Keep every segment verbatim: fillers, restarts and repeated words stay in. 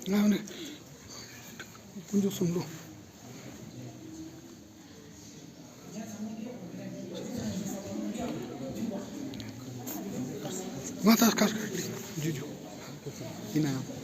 ང་ནི་དཀོན་མཆོག་གསུམ་ལོ། ང་ད་ཁར་ཁར་ལེ་ཇུ་ཇུ་ཡིན་ན་ཡང་།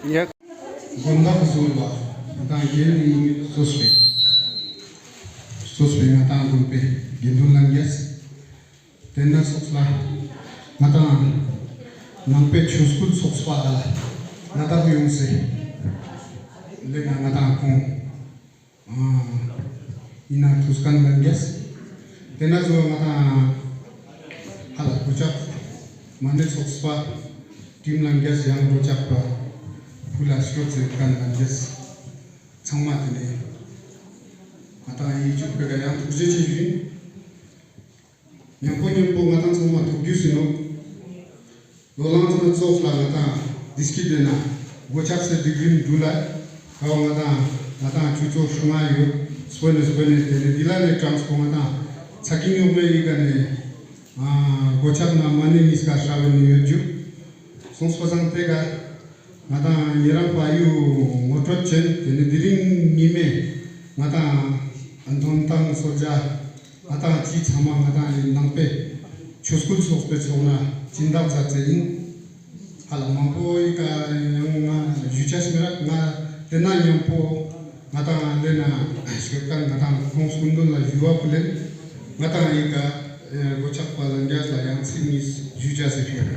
ཡ། དགོན་བདག་གི་ཟུར་ལ་ད་ཡེ་ནི་སོ་སོའི་སོ་སོའི་ང་དང་དགོན་པའི་དགེ་འདུན་ལྷན་རྒྱས། དེ་ན་སོགས་ལ་ང་དང་ནང་པའི་ཆོས་སྐུལ་ཚོགས་པ་ལ་ང་དང་ཡོང་སེ་ལས་ང་ང་དང་ཁོང་ཨ་ཡིན་ན་ཐུགས་ཁན་ལྷན་རྒྱས། དེ་ན་ཚོ་ང་དང་ཧ་ལ་གོ་ཆག་མ་ཎི་ཚོགས་པ་ཊིམ་ལྷན་རྒྱས། ཡང་གོ་ཆག་པ་ཕུ་ལ་སྐྱོད་ཚེ་ཁན་ལྷན་རྒྱས་ཚང་མ་དེ་ནས་ང་དང་ཡིད་ཆུ་ཕེ་ག་ཡང་ཐུགས་རྗེ་ཆེ་ཞུ་ཡིན། མཉམ་པོ་མཉམ་པོ་ང་དང་ཚང་མ་ཐུགས་རྒྱུས་ཟིན་ནོ། ལོ་ལང་ཚང་ཙོགས་ལ་ང་དང་བདེ་སྐྱིད་ལྡན་ན་སྒོ་ཕྱག་སེ་སྒྲིག་རིམ་འདུག་ལ། ག་བ་ང་དང་ང་དང་ཆུ་ཚོད་ཧྲུ་ང་ཡོད། སྤོ་ནས་སྤོ་ནས་དེ་ནས་འདི་ལ་ནས་ཀྲང་སྤོ་ང་དང་ཚ་ཀིང་ཡོག་མེ་ཡི་ག་ནས་སྒོ་ཕྱག་ན་མ་ནས་མིས་ཀ་ཧྲ་བའི་ནས་ཡོད་རྒྱུ་སོང་སྤོ་ཚང་དེ་ག་ང་དང་ཉེ་རང་ཕ་ཡུ་ངོ་སྤྲོད་ཅན་དེ་ནས་དེ་རིང་ཉི་མས་ང་དང་འདོན་ཐང་སོ་ཇ་ང་དང་ཅི་ཚང་མ་ང་དང་ཡི་ནང་པའི་ཆོས་སྐུལ་ཚོགས་པའི་ཚོགས་ན་སྦྱིན་བདག་མཛད་ཚེ་ཡིན། ཧ་ལ་མང་པོ་ཡི་ག་ཡང་ང་ཞུ་ཆ་ཞིག་མི་རག་ང་དེ་ན་མཉམ་པོ་ང་དང་ལེ་ན་ཞོད་ཀ་ང་དང་ཁོང་སྐུ་མདུན་ལ་ཞུ་བ་ཕུལ་ལེན་ང་དང་ཡི་ག་གོ་ཆག་པ་ལ་འགྲས་ལ་ཡང་ཚིག་གཉིས་ཞུ་ཆ་ཟེར་ཕུལ།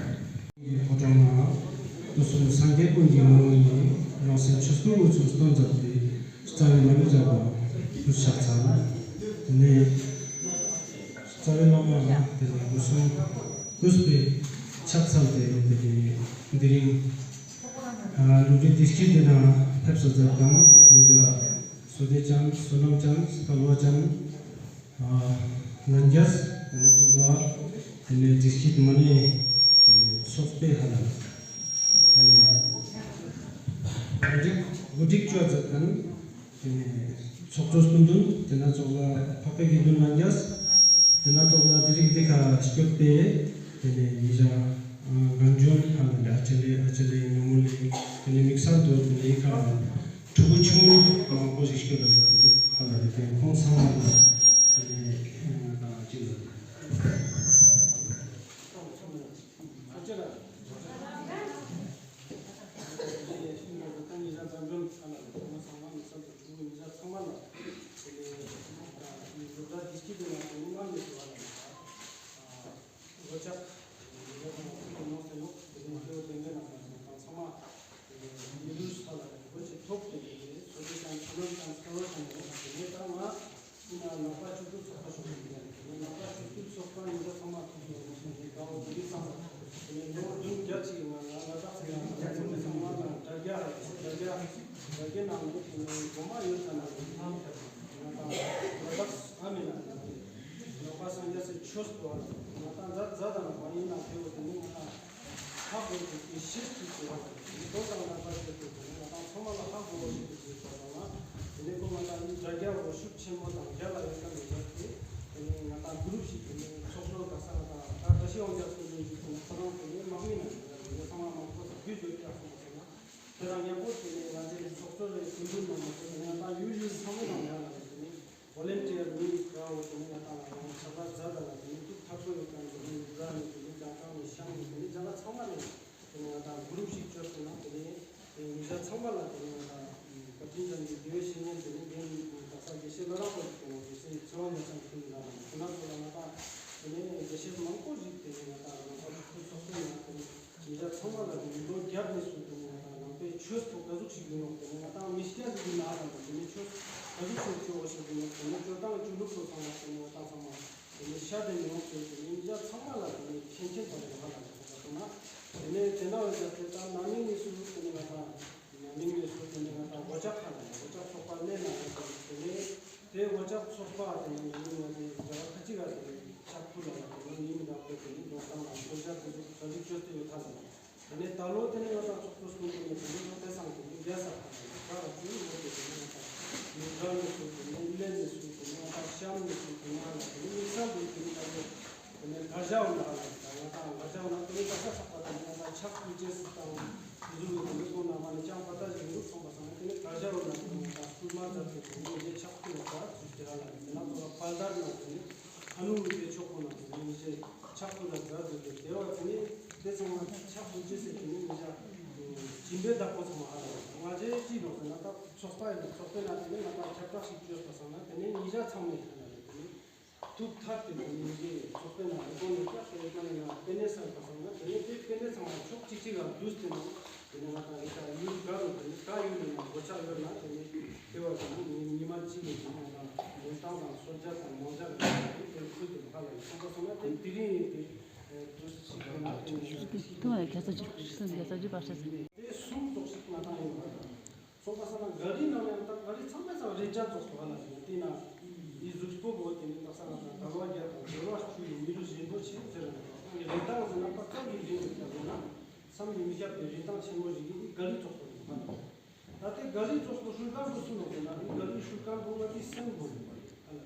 ཕོ་བྲང་ན་དུ་སོང་སངས་རྒྱས་ཀུན་གྱི་ངོ་བོ་ཉིད་རང་སེམས་ཆོས་སྐུ་དངོས་སུ་སྟོན་མཛད་དེ། རྩ་བའི་བླ་མའི་མཛད་པ་སྐུ་ཕྱག་འཚལ། དེ་ནས་རྩ་བའི་བླ་མ་དེ་ནས་སྐུ་གསུང་སྐུ་པའི་ཕྱག་འཚལ་ཏེ་དེ་ནས་འདི་རིང་ལུགས་འདི་བདེ་སྐྱིད་དེ་ན་ཕེབས་སུ་མཛད་དང་མི་འཇའ་བསོད་བདེ་ཅན་བསོད་ནམས་ཅན་སྐལ་བ་ཅན་ལྷན་རྒྱས་དེ་ནས་ཐོག་ལ་དེ་ནས་བདེ་སྐྱིད་མ་ནས་དེ་ནས་ཚོགས་པའི་ཧ་ལམ་དེ་ནས་གོ་སྒྲིག་གོ་སྒྲིག་བཅོ་ཚད་དང་། དེ་ནས་ཚོགས་གཙོ་སྐུ་མདུན་དེ་ན་ཚོགས་ལ་འཕགས་པའི་དགེ་འདུན་ལྷན་རྒྱས། དེ་ན་ཚོགས་ལ་དེ་རིང་འདི་ཁ་སྐྱོད་པའི་དེ་ནས་ཡིན་ཞག་རྒན་གཞོན་ཧ་ལ་ལ་ཨ་ཅེ་ལེ་ཨ་ཅེ་ལེ་ཉོ་མོ་ལེ་དེ་ནས་དམིགས་བསལ་དུ་དེ་ནས་ཡི་ཁ་ཕྲུ་གུ་ཆུང་མང་པོ་ཞིག་སྐྱོད་ལ་ཟ་དུ་ཧ་ལ་རེ་དེ་ཁོང་ཚང་མ་ལ་དེ་ནས་དང་ཅི་ལ། ཡ་སེ་ཆོས་སུ་བ་ལ་ང་དང་མཛའ་མཛའ་དང་མ་ཡིན་ན་དེ་བོ་དེ་ནི་ང་དང་ཧ་གོ་གི་དེ་ཤེས་ཀྱི་ཅི་བ་ལ་དེ་ནི་དོ་དང་ལ་པ་ཤེས་ཀྱི་དེ་ནི་ང་དང་ཚང་མ་ལ་ཧ་གོ་བ་ཤེས་ཀྱི་ཅི་བ་ལ་དེ་ནི་ཁོ་ང་དང་ནི་དྲ་རྒྱ་བོ་ཤུགས་ཆེན་མོ་དང་རྒྱ་ལ་ཡོད་ཀྱང་མི་འཇག་དེ་དེ་ནི་ང་དང་གུ་རུབ་ཤིག་དེ་ནི་ཚོགས་གཙོ་ག་ས་ང་དང་ད་བཀྲ་ཤིས་དབང་རྒྱལ་སྐུ་མདུན་གྱི་དེ་ནི་ཁོ་རང་དེ་ནི་དམག་མི་ན་དེ་ནི་ཚང་མ་མང་པོ་དང་རྒྱུས་ཡོད་ཀྱང་སོང་སོང་ན། དེ་དང་མཉམ་པོ་དེ་ནས་ང་ཚོའི་ཚོགས་གཙོ་རེད། སྐུ་མདུན་རྣམ་པ་དེ་ནས་ང་དང་ཡུལ་ཡུལ་ཚང་མ་དང་ཡང་ན་དེ་ནས་ཝོ་ལན་ཊི་ཡར་མི་འདྲ་བོ་དེ་ནས་ང་དང་ང་ཚོ་ཕྱག་ལས་མཛད་དང་དེ་ནས་ཐུགས་ཐག་ཆོད་ཡོད་ཀྱང་དེ་ནས་རྫ་ནས་དེ་ནས་རྒྱ་གར་ནས་ཤང་ནས་དེ་ནས་རྒྱ་གར་ཚང་མ་ནས་དེ་ནས་ང་དང་གུ་རུབ་ཞིག་བཅོས་སོང་ན་དེ་ནས་མི་ཚང་མ་ལ་དེ་ནས་ང་དང་བཀའ་དྲིན་ཅན་གྱི་དགེ་བའི་བཤེས་གཉེན་དེ་ནས་དེ་ནས་ད་ས་དགེ་བཤེས་བླ་རབས་པ་ཞིག་དེ་ནས་དགེ་བཤེས་ཚེ་དབང་རྒྱ་མཚོ་ཁྱོད་ཀྱི་ལ་དང་ཁོ་ན་ཚོ་ལ་ང་དང་དེ་ནས་དགེ་བཤེས་མང་པོ་ཞིག་དེ་ནས་ང་དང་ང་ཚོ་ཚོགས་གཙོ་ཡིན་ན་དེ་ནས། མི་ཚང་མ་ལ་ནི་ལོ་བརྒྱ་ནས་བཟུང་སྟེ་ནི་ང་དང་ནང་པའི་ཆོས་ཐོག་ག་ཟུག་ཞིག་ཡིན་ནོ་དེ་ནི་ང་དང་མི་སྐྱ་ཟིག་ཡིན་ན་ཨ་དང་དེ་ནི་ཆོས་ག་ཟུག་ཞིག་སྤྱོད་འོ་ཞིག་ཡིན་ནོ་དེ་ནི་སྤྱོད་སྟངས་ཆོས་ལུགས་སོགས་ཚང་མ་དེ་ནི་ང་དང་ཚང་མ་དེ་ནི་ཤ་དེ་ནི་འོ་ཞིག་དེ་ནི་མི་སྐྱ་ཚང་མ་ལ་དེ་ནི་མཁྱེན་མཁྱེན་པ་རེད་ང་ལ་ལ་ཁོ་ན་དེ་ནི་དེ་ན་འོ་ཞིག་དེ་ལྟར་ནང་མི་ནས་སུ་དེ་ནི་ང་དང་ནང་མི་ནས་སུ་དེ་ནི་ང་དང་སྒོ་ལྕགས་ཁ་ལ་སྒོ་ལྕགས་ཚོགས་པ་གནས་ན་དེ་ནི། དེ་སྒོ་ལྕགས་ཚོགས་པ་དེ་ནི་ཡིན་ནོ་དེ་རྒྱ་གར་ཁ་ཅིག་ག་དེ་ནི་ཕྱག་ཕུལ་ལ་དེ་ནི་ཡིན་འདྲ་པོ་དེ་ནི་འགྲོ་སྟངས་ལ་སྒོ་ལྕགས་དེ་ཚོ་ག་ལེ་བཅོས་ཏེ་ཡོད་ཐ་ལ། དེ་ནི་ད་ལོ་དེ་ནི་ང་དང་ཚོགས་གཙོ་སྐུ་མདུན་ནས་དེ་ནི་ང་དེ་སང་དེ་ནི་རྒྱལ་ས་ཁ་ལ་ཡོད་ཁ་ལ་དེ་ནི་ལོ་དེ་དེ་ནི་ང་དང་མི་འདྲ་ནས་སུ་དེ་ནི་ཀླད་ནས་སུ་དེ་ནི་ང་དང་གཤམ་ནས་སུ་དེ་ནི་ང་ལ་དེ་ནི་དམིགས་བསལ་དུ་དེ་ནི་ད་ལོ། དེ་ནས་གར་ཞ་འོ་ན་ལ་ཡིན་ད་ང་དང་གར་ཞ་འོ་ན་དེ་ནས་གར་ཞ་ཚོགས་པ་དང་ང་དང་ཕྱག་ཕུལ་རྗེས་སུ་དང་དེ་ཚོ་གི་དེ་ནས་སོང་ན་མ་ནས་ཅང་པ་ཏ་ཞིག་འདུག་སོང་པ་སང་ན་དེ་ནས་གར་ཞ་འོ་ན་དེ་ནས་ང་དང་སྐུལ་མ་མཛད་དེ་དེ་ནས་ངས་ཕྱག་ཕུལ་ལ་གར་ཚུར་དེ་ར་ལ་ཡིན་དེ་ན་ཚོ་ལ་ཕལ་དར་ན་དེ་ནས་ཁ་ནུ་བའི་ཆོག་ཁོ་ན་དེ་ནས་ངས་ཕྱག་ཕུལ་ལ་གར་དེ་དེ་དེ་བ་དེ་ནས་དེ་ཚང་མ་ཕྱག་ཕུལ་རྗེས་སུ་དེ་ནས་ངས་ཕྱག་སྦྱིན་པའི་བདག་པོ་ཚང་མ་ཧ་ལ་ཡིན་ང་ཚོའི་ཅི་ལོག་ཟེར་ན་ད་ཚོགས་པ་ཡིན་ན་ཚོགས་པའི་ནང་དེ་ནས་ང་དང་ཁྱབ་བསྒྲགས་ཤིག་བཅོས་པ་སང་ན་དེ་ནས་ངས་ཕྱག་ཚང་མས་ཧ་ལ་ཡིན་དེ་ནས། ཐུགས་ཐག་གི་སྒོ་ནས་ངེས་ཀྱི་ཚོགས་པའི་ནང་ལས་ཁོང་ནས་ཀྱང་དེ་ལས་ཀ་ནས་ང་པེ་ནེ་སར་ག་སོང་ན་དེ་ནས་དེ་པེ་ནེ་ཚང་མ་ཕྱོགས་གཅིག་གཅིག་ལ་བསྡུས་ཏེ་ནང་དེ་ནས་ང་དང་ཡི་དྭགས་ཡུལ་ག་རུ་དེ་ནས་ག་ཡུལ་ནས་ང་སྒོ་ལྕགས་ཡོད་ན་དེ་ནས་དེ་བ་དེ་ནས་ཉི་ཉི་མ་གཅིག་ལས་དེ་ནས་ང་དང་ལོ་གྲངས་དང་སོ་བརྒྱ་དང་ལོ་བརྒྱ་རེ་དེ་ཁུལ་དུ་ཕ་ལ་ཡི་སོང་ག་སོང་ན་དེ་དེ་རིང་ཡིན་དེ་བསྡུས་ཤིག་དེ་ན་དེ་ནས་དེ་ཐོག་ལ་རྒྱ་ཚ་ཅི་རྒྱ་ཚ་ཅི་པ་ཤ་ཟེར། དེ་གསུམ་ཙོགས་ཤིག་ང་དང་ཡོད་པ་དང་། སོང་པ་སང་ན་ག་རི་ནང་ལ་ཡང་ད་ག་རི་ཚང་མ་ཚང་རེ་ཅག་ཙོགས་སུ་ཧ་ལ་ཟིན་དེ་ན་ཡི་གཟུགས་པོ་གོ་དེ་ནི་ད་ས་ང་དང་དལ་བ་བརྒྱད་དང་འབྱོར་བ་བཅུ་ཡི་མི་རུ་ཞིམ་པོ་ཆེ་ཟེར་ན་ད་རི་དྭགས་ཟེར་ན་པ་ཙམ་གྱི་རིན་ཡོད་ཀྱང་ཟེར་ན་བསམ་གྱིས་མི་ཁྱབ་པའི་རིན་ཐང་ཆེན་མོ་ཞིག་གི་ག་རི་ཙོགས་སུ་ཡོད་པ་ད་དེ་ག་རི་ཙོགས་སུ་ཧྲུལ་གང་དུ་སུ་ནོ་ཟེར་ན་ནི་ག་རི་ཧྲུལ་གང་དུ་ང་གི་སེམས་པོ་ཡོད་པ་རེད་ཧ་ལ་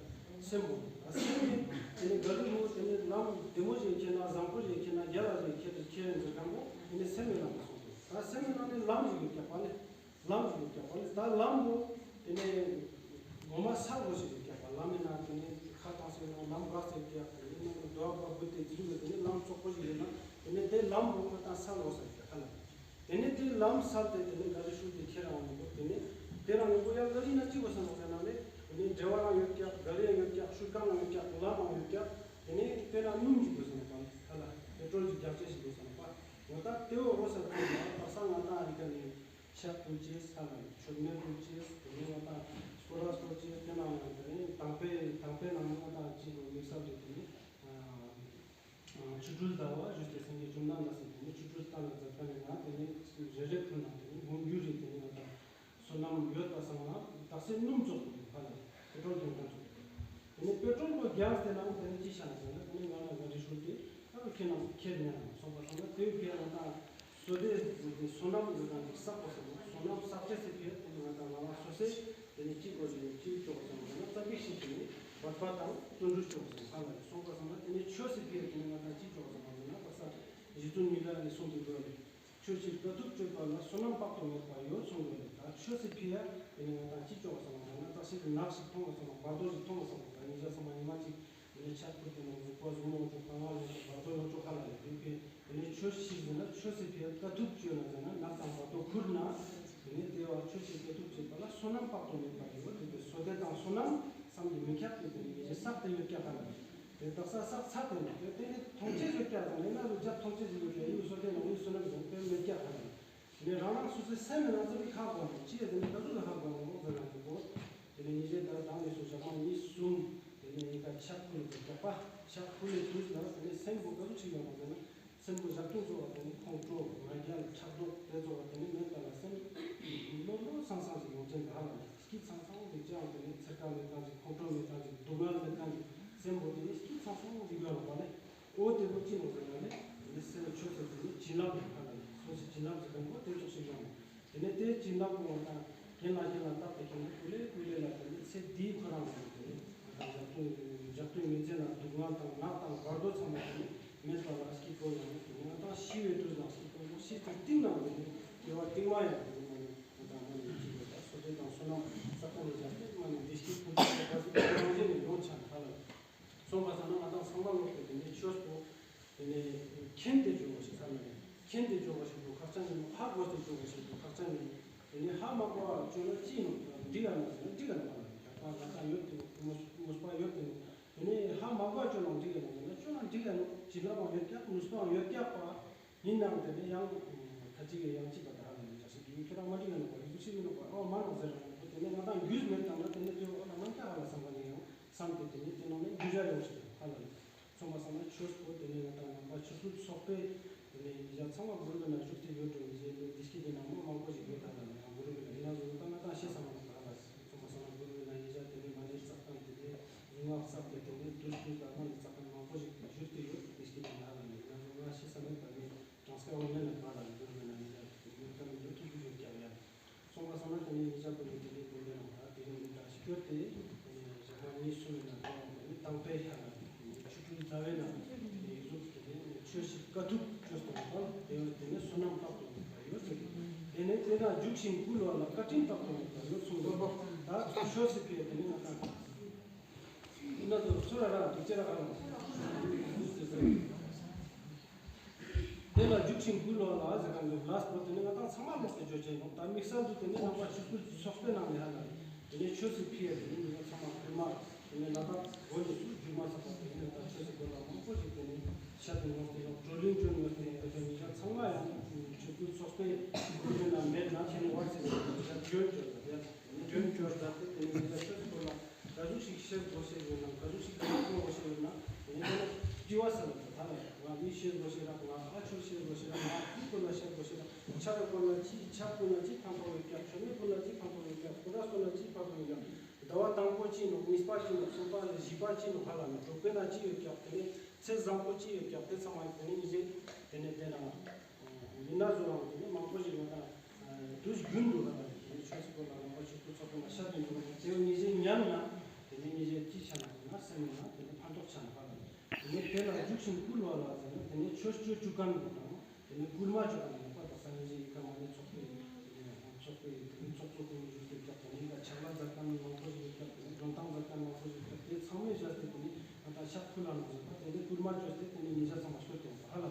སེམས་པོ་ད་སེམས་ནི་དེ་ནི་ག་རི་མོ་དེ་ནི་ལམ་བདེ་མོ་ཞིག་ཁྱེར་ན་བཟང་པོ་ཞིག་ཁྱེར་ན་རྒྱ་ལ་ཞིག་ཁྱེར་ཁྱེར་ཟེར་གང་པོ་དེ་ནི་སེམས་ནི་ལམ་དུ་སོང་དགོས་ད་སེམས་ནི་ལམ་ནི་ལམ་ཞིག་ཡོད་ཀྱང་པ་ནི། ལམ་ཞིག་རྒྱག་པ་ནི་ད་ལམ་བོ་དེ་ནས་ངོ་མ་ས་བོ་ཞིག་རྒྱག་པ་ལམ་མིན་ན་དེ་ནས་ཁ་བཏང་སའི་ནང་ལམ་འགག་སའི་རྒྱག་དེ་ནས་ནང་དུ་རྡོ་བ་བུ་དེ་འཛིན་དགོས་དེ་ནས་ལམ་བཙོག་པོ་ཞིག་ཡོད་ན་དེ་ནས་དེ་ལམ་བོ་ཁ་བཏང་ས་ལོག་ས་རྒྱག་ཁ་ལ་དེ་ནས་དེ་ལམ་ས་དེ་དེ་ནས་ག་རི་ཤུལ་དེ་ཁྱེད་རང་ཡོང་དགོས་དེ་ནས་དེ་རང་ཡོང་དགོས་ཡང་ག་རི་ན་གཅིག་གོ་ས་ལོག་ས་ན་ལས་དེ་ནས་འབྲེལ་བ་རང་ཡོད་ཀྱག་ག་རི་ཡང་ཡོད་ཀྱག་ཤུལ་རྐང་རང་ཡོད་ཀྱག་ལམ་རང་ཡོད་ཀྱག་དེ་ནས་དེ་ན་སྣུམ་ཞིག་དགོས་ས་ན་པ་ཁ་ལ་པེ་ཏྲོལ་ཞིག་རྒྱག་ཆས་ཞིག་དགོས་ས་ན་པ་ངོ་ད་དེ་བོ་རོ་ས་དེ་ལ་པ་ས་ང་ད་ཨ་རི་ཀ་ནས། ཕྱག་ཕུལ་ཅེས་ས་ལ་མཆོད་མེ་ཕུལ་ཅེས་དེ་ནས་ང་དང་སྐོར་ར་སྐོར་ཅེས་དེ་ནང་ལ་དེ་ནས་དང་པའི་དང་པའི་ནང་ང་དང་གཅིག་གོ་དམིགས་བསལ་དུ་དེ་ནས་ཆོ་འཕྲུལ་ཟླ་བ་བཞུགས་ཏེ་སེང་གེ་བཅོམ་ལྡན་འདས་སུ་དེ་ནས་ཆོ་འཕྲུལ་བསྟན་ལ་མཛད་པ་ནས་ང་དེ་ནས་རེ་རེ་ཕུལ་ན་དེ་ནས་འབུམ་འགྱུར་རེ་དེ་ནས་ང་དང་བསོད་ནམས་ཡོད་པ་སང་ན་དག་སེ་སྣུམ་ཙོགས་དེ་ཕ་ལ་པེ་ཏྲོལ་གྱོན་ཁང་ཙོགས། དེ་ནས་པེ་ཏྲོལ་གོ་རྒྱག་དེ་ནང་དེ་ནས་ཅི་བྱ་ན་ཟེར་ན་དེ་ནས་ང་ལ་ང་རེ་ཧྲུལ་དེ་ཨ་ཁྱེད་རྣམས་ཁྱེད་ཉན་ན་སོང་པ་སོང་ན་དེའི་ཕིའ་ང་དང་བསོད་བདེ་བསོད་ནམས་ཡོད་དང་བསགས་པ་སོང་ན་བསོད་ནམས་བསགས་ཚེ་སི་ཕིའ་དེ་ནས་ང་དང་ང་ལ་སོ་སེ་དེ་ནས་ཅི་དགོས་ཟེར་ཅི་ལྕོགས་སོང་ཟེར་ན་ཙ་པིག་ཤིག་དེ་ནས་བར་པ་དང་བརྩོན་འགྲུས་ལྕོགས་སོང་ཧ་ལ་རེ་སོང་པ་སོང་ན་དེ་ནས་ཆོས་སི་ཕིའ་དེ་ནས་ང་དང་ཅི་ལྕོགས་སོང་ཟེར་ན་པ་ས་རྗེ་བཙུན་མི་ལ་ནས་གསུངས་ཏེ་འདུག་ལེ། ཆོས་ཕྱིར་དཀའ་ཐུབ་སྤྱོད་པ་ལ་བསོད་ནམས་དཔག་ཏུ་མེད་པ་ཡོད་གསུངས་ཡོད་ལ། ད་ཆོས་སི་ཕི་ཡ་དེ་ནི་ང་དང་ཅི་ལྕོགས་སོང་ལ་ན་བརྟག་ཞིབ་ནག་ཞིག་མཐོང་བ་སོང་ལ་བར་དོ་ཞིག་མཐོང་བ་སོང་ལ་ད་ཉིན་ཞག་ཚང་མ་ཉི་མ་གཅིག་དེ་ནི་ཕྱག་ཕུལ་དེ་ནང་གཟུགས་པོ་གཟུགས་མང་ཆོག་དཀའ་ངལ་ཡོང་ཆོག་བར་དོ་ཡོང་ཆོག་ཧ་ལ་ཡོད་དེ་ཕི་དེ་ནི་ཆོས་ཤིག་ཟེར་ན་ཆོས་སི་ཕི་ཡ་དཀའ་ཐུབ་སྤྱོད་ན་ཟེར་ན་ནག་དང་བར་དོ་ཁུར་ན་དེ་ནི་དེ་བ་ཆོས་ཤིག་དཀའ་ཐུབ་སྤྱོད་པ་ལ་བསོད་ནམས་དཔག་ཏུ་མེད་པ་ཡོད་དེ་བསོད་བདེ་དང་བསོད་ནམས་བསམ་གྱིས་མི་ཁྱབ་པའི་དེ་ནི་ཡེ་ཤེས་བསགས་ཏེ་ཡོད་ཀྱག་ཧ་ལ་ཡོད། དེ་དག་ས་ས་དེ་ནི་དེ་དེ་ནི་མཐོང་ཆེན་ཡོད་ཀྱག་དང་ལས་ན་རུ་རྒྱབ་མཐོང་ཆེན་ཞིག་ཡོད་ཀྱག་ཡིན་སོ་དེ་ནང་ཡིན་སོ་ན་མི་ཟུང་དེ་མེད་ཀྱག་ཧ་ལ་ཡོད། དེ་ནི་རང་རང་སོ་སོའི་སེམས་ནང་ཚུར་ཧ་གོ་ནས་ཅི་ཡ་དེ་ནི་ག་ཚོད་ཧ་གོ་ནས་འོག་ཟེར་ན་དེ་གོ། དེ་ནི་ཉིན་རེ་ལྟར་དང་ནས་སུ་ཞག་མ་གཉིས་གསུམ་དེ་ནི་ཡི་ག་ཕྱག་ཕུལ་དུ་རྒྱག་པ་ཕྱག་ཕུལ་ལས་དུས་ལ་དེ་ནི་སེམས་པོ་ག་ཚོད་ཅིག་ཡོང་བ་དེ་ནི། སེམས་པོ་བཞག་སྟོང་གཙོ་བ་དེ་ནི་ཁོང་ཁྲོ་ང་རྒྱལ་ཕྲག་དོག་དེ་གཙོ་བ་དེ་ནི་མེད་པ་ལ་སེམས་བློ་བློ་སང་སང་ཞིག་ཡོང་ཅན་ག་ལ་སྐྱིད་ཚང་ཚང་དེ་ཅང་དེ་ནི་ཚེར་ཁ་མེད་ཙང་ཞིག་ཁོང་ཁྲོ་མེད་ཙང་ཞིག་སྡུག་བསྔལ་མེད་ཙང་ཞིག་ཆེན་པོ་དེ་ནི་སྐྱིད་ཚང་སོང་འདི་ག་ལ་བ་ལས། ཨོ་དེ་པོ་ཅི་ནོ་ཟེར་ན་ནི་དེ་ནི་སེམས་ཆོས་ཟེར་དེ་ནི་བྱིན་རླབས་ལ་ཁ་ལ་ནི་སོ་སོ་བྱིན་རླབས་ཟེར་གང་པོ་དེ་ཙོགས་ཤིག་ཡོང་། དེ་ནི་དེ་བྱིན་རླབས་པོ་ང་དང་རྒན་ལགས་རྒན་ལགས་བཏབ་སྟེ་ཁྱེད་ནི་ཀུ་ལེ་ཀུ་ལེ་ལ་དེ་ནི་ཚེ་འདིའི་ཁོ་རང་ལ་ནི་དེ་ནི་ང་དང་འཇབ་རྟེན་འཇབ་རྟེན་ངན་ཚེ་ན་སྡུག་བསྔལ་དང་ནག་དང་བར་དོ་ཚང་མ་དེ་ནི་མེད་པ་ལ་སྐྱིད་པོ་ཡོང་ནི་དེ་ནི་ང་དང་ཤི་བའི་དུས་ལ་སྐྱིད་པོ་ཤི་དུས་རྟིང་ན་དེ་ནི་སྐྱེ་བ་རྟིང་མ་ཡང་དེ་ནི་ང་ནི་ང་དང་མ་ནི་སྐྱིད་པོ་ད་སོ་སོ་དང་བསོད་ནམས་བསགས་པ་ནི་བཞག་སྟེ་མ་ནི་བདེ་སྐྱིད་ཕུན་སུམ་ཚོགས་པ་ཞིག་རང་བཞིན་ནས་ཡོང་ཆ་ནི་ཧ་ལ། སོང་བ་ཙམ་ན་ང་དང་ཚང་མ་ལོག་སྟེ་དེ་ནས་ཆོས་པོ་དེ་ནས་མཁྱེན་ཏེ་འཇོག་པ་ཞིག་ཚར་ན་རེད། མཁྱེན་ཏེ་འཇོག་པ་ཞིག་ཏུ་ཁག་ཅན་ཡིན་ནོ། ཧ་གོ་སྟེ་འཇོག་པ་ཞིག་ཏུ་ཁག་ཅན་ཡིན་ནོ། དེ་ནས་ཧ་མ་གོ་བ་བཅོས་ན་ཅི་ཡིན་ནོ། འགྲིག་ག་ནོ་ཟེར་ན་འགྲིག་ག་ནོ་མ་ལ་ད་ལྟ་ང་དང་ཡོད་དེ་ནོ་ནུས་པ་ཡོད་དེ་ནོ། དེ་ནས་ཧ་མ་གོ་བ་བཅོས་ན་འགྲིག་ག་ནོ་ཟེར་ན་བཅོས་ན་འགྲིག་ག་ནོ། བྱིན་རླབས་ཡང་ཡོད་ཀྱག་ནུས་པ་ཡང་ཡོད་ཀྱག་པ། ཡིན་ནའང་དེ་ནས་ཡང་ཁ་ཅིག་གིས་ཡང་ཅིག་པ་ད་ཧ་ལ་ནི་ཅག་ཞིག་ཡིན་ཁྱོད་རང་མ་འགྲིག་ཡ་ནོ་པ་ཡིན་ཅིག་ཡིན་ནོ་པ་ཨོ་མ་ནོ་ཟེར་རང་ཡོད་དེ་ནས་ང་དང་རྒྱུས་མེད་ཙང་ན་དེ་ནས་དེ་འོ་ན་ནམ་ཁ་ཧ་ལ་བསམ་པ་ནི་ཡང་བསམ་སྟེ་དེ་ནས་དེ་ནང་ནས་རྒྱུ་ཆ་ཡོང་ཞིག་ཧ་ལ་ནི་སོང་བ་སང་ན་ཆོས་པོ་དེ་ནས་ང་དང་ནང་པ་ཆོས་སྲུང་ཚོགས་པས་དེ་ནས་ཡིན་ཅག་ཚང་མ་གུ་རུ་གི་ནང་བཞུགས་ཏེ་ཡོད་འགྲོ་ཡིན་ཟེར་ནས་བདེ་སྐྱིད་དེ་ནང་མ་མང་པོ་ཞིག་ཡོད་ད་ལ་ནི་ཡང་གུ་རུ་གི་ནང་ཡིན་ན་བཟོ་ད་ང་དང་ཤེས་བསམ་མ་ནོ་ད་ཧ་ལ་ནི། ཚང་མ་ཚང་མ་གུ་རུ་ན་ཡིན་ཟེར་དེ་ནས་མ་ཎི་བསགས་སྟངས་དེ་ནས་ངག་བསགས་ཏེ་དེ་ནས་དུས་དུས་ལ་མ་ཎི་བསགས་སྟངས་མང་པོ་ཞིག་བཞུགས་ཏེ་ཡོད། དེ་སྐད་དེ་ན་ལ་ནི་ང་ཚོ་ང་ཤེས་ས་མེད་པ་ནི་གྲངས་ཀ་བ་མེད་ན་མ་ལ་ནི་གུ་རུ་ན་ཡིན་ཟེར་དེ་ནས་ཀ་ནི་ཐུགས་རྒྱུད་ཀྱང་ཡང་སོང་བ་སང་ན་དེ་ནས་ཡིན་ཟེར་དེ་ནས་དེ་ནས་དེ་ནས་ནང་ད་དེ་རིང་ནི་ད་སྐྱོར་ཏེ་དེ་ནས་ཞག་མ་གཉིས་གསུམ་ཡིན་ན་དེ་ཡང་དེ་ནས་དང་པའི་ཤ་ན་ཆོ་འཕྲུལ་ཟླ་བའི་ནང་དེ་ནས་ཡིག་གཟུགས་དེ་ནས་ཆོས་ཤིག་དཀའ་ཐུབ་ཆོས་སྟོན་པ་དེ་བས་དེ་ནས་བསོད་ནམས་དཔག་ཏུ་མེད་པ་ཡོད་ཟེར། དེ་ནས་དེ་ན་རྒྱུགས་ཤིང་བསྐུལ་བ་ལ་བཀའ་དྲིན་དཔག་ཏུ་མེད་པ་ཡོད་གསུངས་འདུག་ད་ཆོས་སི་ཕིའ་དེ་ནས་ང་དང་ན་ཚོ་ཚོ་ར་ར་འདུག་ཅེ་ར་ཨ་ལ་དེ་ལ་རྒྱུགས་ཤིང་བསྐུལ་བ་ལ་ཟེར་གང་གི་ལ་སོ་དེ་ནས་ང་དང་ཚང་མ་ལོག་སྟེ་བརྗོད་ཅེས་ཡོང་ད་དམིགས་བསལ་དུ་དེ་ནས་ནང་པ་ཆོས་སྐུལ་ཚོགས་པའི་ནང་ནས་ཧ་ལ་དེ་ནས་ཆོས་སི་ཕིའ་དེ་ནས་ང་ཚང་མ་དེ་མ། དེ་ནས་ལ་དྭགས་སྒོ་ནས་སུ་རྒྱུ་མ་ཚོགས་པ་དེ་ནས་ད་ཆོས་སི་སྒོ་ལ་མང་པོ་ཞིག་དེ་ནས་ཤ་དེ་ངོས་ཏེ་ཡང་བགྲོ་གླེང་བྱོན་ངོས་ཏེ་ཡང་དེ་ཚོ་ཉིན་ཞག་ཚང་མ་ཡང་ཆོས་སྐུལ་ཚོགས་པའི་སྒོ་ནས་ན་མེད་ན་ཁྱེད་ནས་བར་ཚེ་ཟེར་ཡང་སྐྱོན་བརྗོད་ཟེར་ཡང་སྐྱོན་བརྗོད་ཟེར་ཏེ་དེ་ནས་ཉིན་ཞག་ཆོས་སི་སྒོ་ལ་ག་ཟུག་ཞིག་ཤེས་དགོས་ཤེས་ཡོད་ན་ག་ཟུག་ཞིག་ཤེས་དགོས་ཤེས་ཡོད་ན་དེ་ནས་དེ་ནས་དྲི་བ་ཟེར་ལ་ད་ལ་ང་མི་ཤེས་དགོས་ཤེས་ར་ང་ཨ་ཆོས་ཤེས་དགོས་ཤེས་ར་ང་ཕུ་ཀུན་ལ་ཤེས་དགོས་ཤེས་ར་ཆ་ར་ཀུན་ལ་ཅི་ཆ་ཀུན་ལ་ཅི་ཕན་ཐོགས་ཡོད་ཀྱང་ཆོས་མེད་ཀུན་ལ་ཅི་ཕན་ཐོགས་ཡོད་ཀྱང་ཕུ་ར་ཀུན་ལ་ཅི་ཕན་ཐོགས་ཡོད་ཀྱང་། ཟླ་བ་དང་པོ་གཅིག་ནོ། གཉིས་པ་གཅིག་ནོ། གསུམ་པ་བཞི་པ་གཅིག་ནོ་ཧ་ལ་ནི་དྲུག་པའི་ནང་གཅིག་ཡོད་ཀྱག་དེ་ནས་ཚེ་བཟང་པོ་གཅིག་ཡོད་ཀྱག་དེ་ཚང་མ་དེ་ནས་ཉིན་ཞིག་དེ་ནས་དེ་རང་མི་སྣ་བཟོ་རང་དེ་ནས་མང་པོ་ཞིག་ཡོད་ད། དུས་རྒྱུན་དུ་ཧ་ལ་ནི་དེ་ནས་ཆོས་སི་སྐོར་ལ་རང་པ་ཆོས་སྐུལ་ཚོགས་པའི་ནང་ཤ་དེ་འདུག་ན་དེ་ཉིན་ཞིག་ཉམས་ན་དེ་ནས་ཉིན་ཞིག་ཅི་ཆ་ན་ཟེར་ན་སེམས་ན་དེ་ནས་ཕན་ཐོགས་ཆ་ན་ཧ་ལ་ནི་དེ་ནས་དེ་ལ་རྒྱུགས་ཤིང་བསྐུལ་བ་ལ་ཟེར་ན་དེ་ནས་ཆོས་སྤྱོད་བཅུ་གང་དུ་དང་། དེ་ནས་བསྐུལ་མ་བཅོ་ལྔ་ནས་ཡོད་པ་དང་སངས་རྒྱས་ཀྱི་བཀའ་མ་ཎི་ཚོགས་པའི་ཚོགས་པའི་དེ་ནས་ཚོགས་གཙོ་ཀུན་བཞུགས་ཏེ་སྐབས་དེ་ནས་ད་ཕྱག་ལས་མཛད་མཁན་མང་པོ་ཞིག་ཡོད་སྐབས་དེ་ནས་མགྲོན་ཐང་མཛད་མཁན་མང་པོ་ཞིག་ཡོད་སྐབས་དེ་ཚང་མས་བཞག་སྟེ་དེ་ནས་ང་དང་ཕྱག་ཕུལ་ལ་ནང་བཞིན་པ་དེ་ནས་བསྐུལ་མ་བཅོས་ཏེ་དེ་ནས་ཉིན་ཞག་ཚང་མ་སྐྱོད་དེ་ཡོང་པ་ཧ་ལ་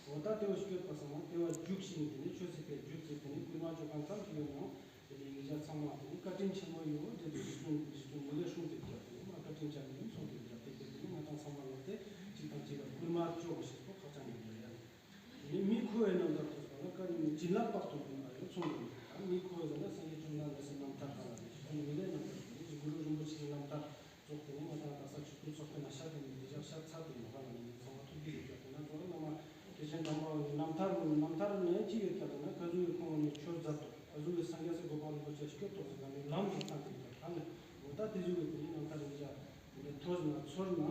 འོ་ད་དེ་བ་སྐྱོད་པ་ཚང་མ་དེ་བ་རྒྱུགས་ཤིང་དེ་ནས་ཆོས་སྲིད་པའི་རྒྱུགས་ཏེ་དེ་ནས་བསྐུལ་མ་བཅོ་མཁན་ཙམ་ཞིག་ཡོད་ནའང་དེ་ནས་ཉིན་ཞག་ཚང་མ་དེ་ནས་བཀའ་དྲིན་ཆེན་མོ་ཡོད་འོ་དེ་དུས་རྗེ་བཙུན་རྗེ་བཙུན་མི་ལས་སྲུང་དེ་རྒྱབ་དེ་ནས་མ་བཀའ་དྲིན་ཅན་ཡིན་གསུངས་ཏེ་རྒྱབ་དེ་དེ་དེ་ནས་ང་དང་ཚང་མ་ལོག་སྟེ་གཅིག་དང་གཅིག་ལ་བསྐུལ་མ་བཅོ་བ་ཞིག་པོ་ཁག་ཅན་ཡིན་པ་ཡ། དེ་ནས་མི་ཁོ་བོའི་རྣམ་ཐར་ཐོས་པ་ལ་བཀའ་ནི་བྱིན་རླབས་དཔག་ཏུ་མེད་པ་ཡོད་གསུངས་པ་ཡིན། ད་མི་ཁོ་བོ་ཟེར་ན་སངས་རྒྱས་བཅོམ་ལྡན་འདས་སི་རྣམ་ཐར་ག་ལ་ནི་ཞུ་མི་ལས་རྣམ་ཐར་ཞུ་ནི་གུ་རུ་རིན་པོ་ཆེའི་རྣམ་ཐར་ཙོགས་དེ་ནས་ང་དང་དག་ས་ཆོས་སྐུལ་ཚོགས་པའི་ནང་ཤར་དེ་ནས་འདི་ཞག་ཤར་ཚར་དེ་ཡོད་ག་ལ་ནི་ཚང་མ་ཐུགས་རྗེ་ཡོད་ཀྱང་དེ་ན་ཚོ་བླ་མ་དགེ་ཆེན་དམ་པ་བ་ནི་རྣམ་ཐར་རྣམ་ཐར་ནས་ཅི་ཡོད་ཀྱང་དེ་ན་ག་ཟུག་གི་ཁོང་ནས་ཆོས་མཛད་དོ་ག་ཟུག་གི་སངས་རྒྱས་སི་གོ་འཕང་རིན་པོ་ཆེ་སྐྱོབ་དོ་ཟེར་ག་ནི་ལམ་གྱི་ཐང་དེ་ཡོད་ཀྱང་ལ་ནི་འོ་ད་དེ་ཟུག་གི་དེ་ནས་རྣམ་ཐར་འདི་ཞག་དེ་ནས་ཐོས་ན་ཚོར་ན་དེ་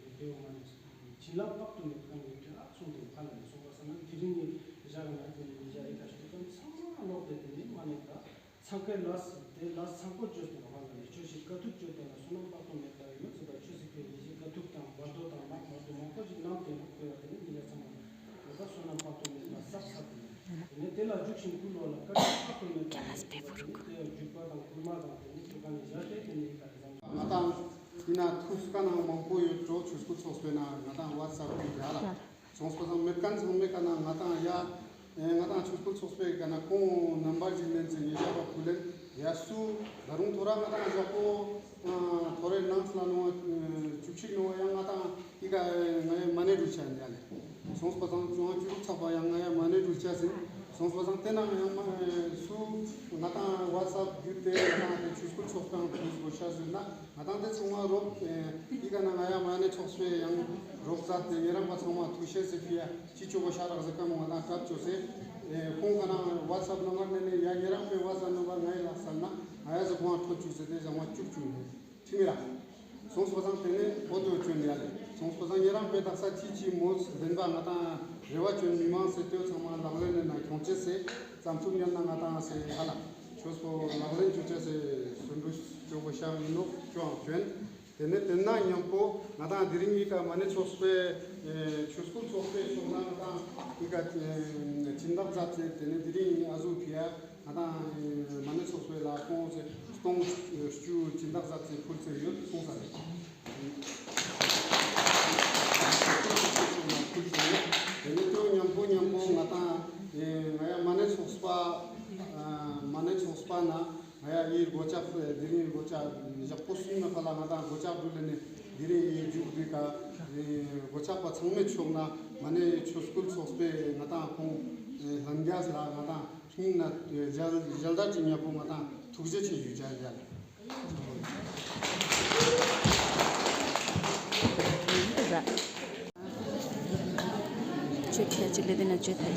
ནས་དེ་འོ་མ་ནས་བྱིན་རླབས་དཔག་ཏུ་མེད་པ་ཡོད་ཀྱང་ཨ་གསུངས་དེ་ཡོད་ག་ལ་ནི་སོང་པ་ས་ན་དེ་རིང་ནས་ཞག་ན་དེ་ནས་ཉིན་ཞག་ཨི་ཁ་ཤུ་ཀམ་ཚང་མ་ལོག་སྟེ་དེ་ནས་མ་ནས་ད། ཚང་ཀའི་ལ་སི་དེ་ལ་ཚང་པོ་བཅོས་ཏེ་ལ་ཧ་ལ་ནི་ཆོས་ཤིག་དཀའ་ཐུབ་བཅོས་ཏེ་ལ་བསོད་ནམས་དཔག་ཏུ་མེད་པ་ཡོད་ཚེ་ད་ཆོས་སྲིད་པའི་ཡེ་ཤེས་དཀའ་ཐུབ་དང་བར་དོ་དང་ནག་བར་དོ་མང་པོ་ཞིག་ནམ་དེ་ལ་བཀོད་ཡ་དེ་ནི་མི་ལ་ཚང་མ་ཡོད་པ་བསོད་ནམས་དཔག་ཏུ་མེད་པ་བསགས་ཚར་དེ་ནི་དེ་ནས་དེ་ལ་རྒྱུགས་ཤིང་བསྐུལ་བ་ལ་བཀའ་དྲིན་དཔག་ཏུ་མེད་པ་ཡོད་ཚེ་ད་དེ་ནི་དེ་ཡང་རྒྱུག་པ་དང་བསྐུལ་མ་དང་དེ་ནི་རྒྱུག་པ་ནི་བཞག་སྟེ་དེ་ནི་ཡི་ག་རེ་ཟང་ང་དང་ཡིན་ན་ཐུགས་ཀ་ནང་མང་པོ་ཡོད་འགྲོ་ཆོས་སྐུལ་ཚོགས་པའི་ནང་ང་དང་ཝ་ཚབ་ཀྱི་རྒྱ་ལ། སོང་པ་སང་མེད་མཁན་ཚང་མེད་ཀ་ན་ང་དང་ཡ། ང་དང་ཆོས་སྐུལ་ཚོགས་པའི་ཀ་ན་ཁོང་རྣམ་པར་རྗེས་ལེན་ཚེ་ཉེ་ཞག་པ་ཕུལ་ལེན་ཡ་སུ་ད་རུང་ཐོ་ར་ང་དང་ཞག་པོ་ཐོ་རེ་ནང་ལ་ནོ་བཅུ་གཅིག་ནོ་ཡང་ང་དང་ཨི་ཀ་ང་ཡ་མ་ནེ་རུ་ཆ་ཡ་ལེ། སོང་པ་སང་ཅུང་བཅུ་དྲུག་ཚགས་པ་ཡང་ང་ཡ་མ་ནེ་རུ་ཆ་ཟིན། སོང་པ་སང་དེ་ནང་ཡང་མ་སུ་ང་དང་ཝ་ཚབ་བརྒྱུད་དེ་ང་དང་དེ་ཆོས་སྐུལ་ཚོགས་པའང་ཕུལ་དགོས་ཤ་ཟིན་ན། ང་དང་དེ་ཚང་མ་རོགས་ཨི་ཀ་ན་ང་ཡ་མ་ནེ་ཚོགས་པའི་ཡང་རོགས་མཛད་དེ་ཉེ་རང་པ་ཚང་མ་ཐུགས་ཤེས་སི་ཕི་ཡ་ཅི་ཆོ་གོ་ཤ་རག་ཟེར་ཀ་མོ་ང་དང་སྐབས་ཆོ་སེ་ཁོང་ཁ་ན་ཝ་ཚབ་ནམ་བར་ནེ་ནེ་ཡ་ཉེ་རང་པའི་ཝ་ཚབ་ནམ་བར་ང་ཡི་ལ་སལ་ན་ང་ཡ་ཟེར་ཁོང་ང་ཐོ་ཆུ་ཟེར་དེ་ཟང་མ་བཅུག་བཅུག་ནས་ཁྲི་མི་ར། ཚོང་སྤ་ཚང་དེ་ནས་བོད་དུ་བྱོན་ཡ་ལེ། ཚོང་སྤ་ཚང་ཉེ་རང་པའི་དག་ས་ཅི་ཅི་མོ་བདེན་པ་ང་དང་རེ་བ་བྱོན་མི་མང་སེ་ལྟོས་ཚང་མ་ལག་ལེན་ནས་ན་ཁྱོང་ཅེས་སེ་བརྩམས་ཐུབ་ཉན་ན་ང་དང་སེ་ཧ་ལ་ཆོས་པོ་ལག་ལེན་བྱོ་ཅེས་སེ་སུན་འབུ་ཅོ་བོ་ཤ་མི་ནོག་ཅོའང་བྱོན། དེ་ནས་དེ་ན་མཉམ་པོ་ང་དང་དེ་རིང་གི་ཀ་མ་ནེ་ཚོགས་པའི་ཆོས་སྐུལ་ཚོགས་པའི་ཕྱོགས་ན་ང་དང་གི་ཀ་སྦྱིན་བདག་མཛད་ཚེ་དེ་ནས་དེ་རིང་ཨ་ཟུག་ཕི་ཡ། ང་དང་མ་ཎི་ཚོགས་པའི་ལ་ཁོང་ཚེ་སྟོང་བཅུ་སྦྱིན་བདག་ཟབ་ཚེ་ཕུལ་ཚེ་ཡོད་གསུངས་ས་རེད། ཕུལ་ཚེ་ཡོད། དེ་ནས་ཁྱོད་མཉམ་པོ་མཉམ་པོ་ང་དང་ང་ཡ་མ་ཎི་ཚོགས་པ་མ་ཎི་ཚོགས་པ་ན་ང་ཡ་ཡི་སྒོ་ལྕགས་དེ་རིང་སྒོ་ལྕགས་ཞག་པོ་གསུམ་ན་ཕ་ལ་ང་དང་སྒོ་ལྕགས་འགྲུལ་ལས་ནས་དེ་རིང་ཡི་རྒྱུགས་དུས་ཀ་སྒོ་ལྕགས་པ་ཚང་མས་ཆོག་ན་མ་ཎི་ཆོས་སྐུལ་ཚོགས་པའི་ང་དང་ཁོང་ལྷན་རྒྱས་ལ་ང་དང་སྙིང་ན་ཞལ་ཞལ་ལྟ་ཅིག་ཉབ་པོ་ང་དང་ཐུགས་རྗེ་ཆེ་ཞུ་བྱ་ཡ། ཆོས་ཁྱད་ཅིག་ལས་དེ་ན་ཆོས་ཐ་ཡི།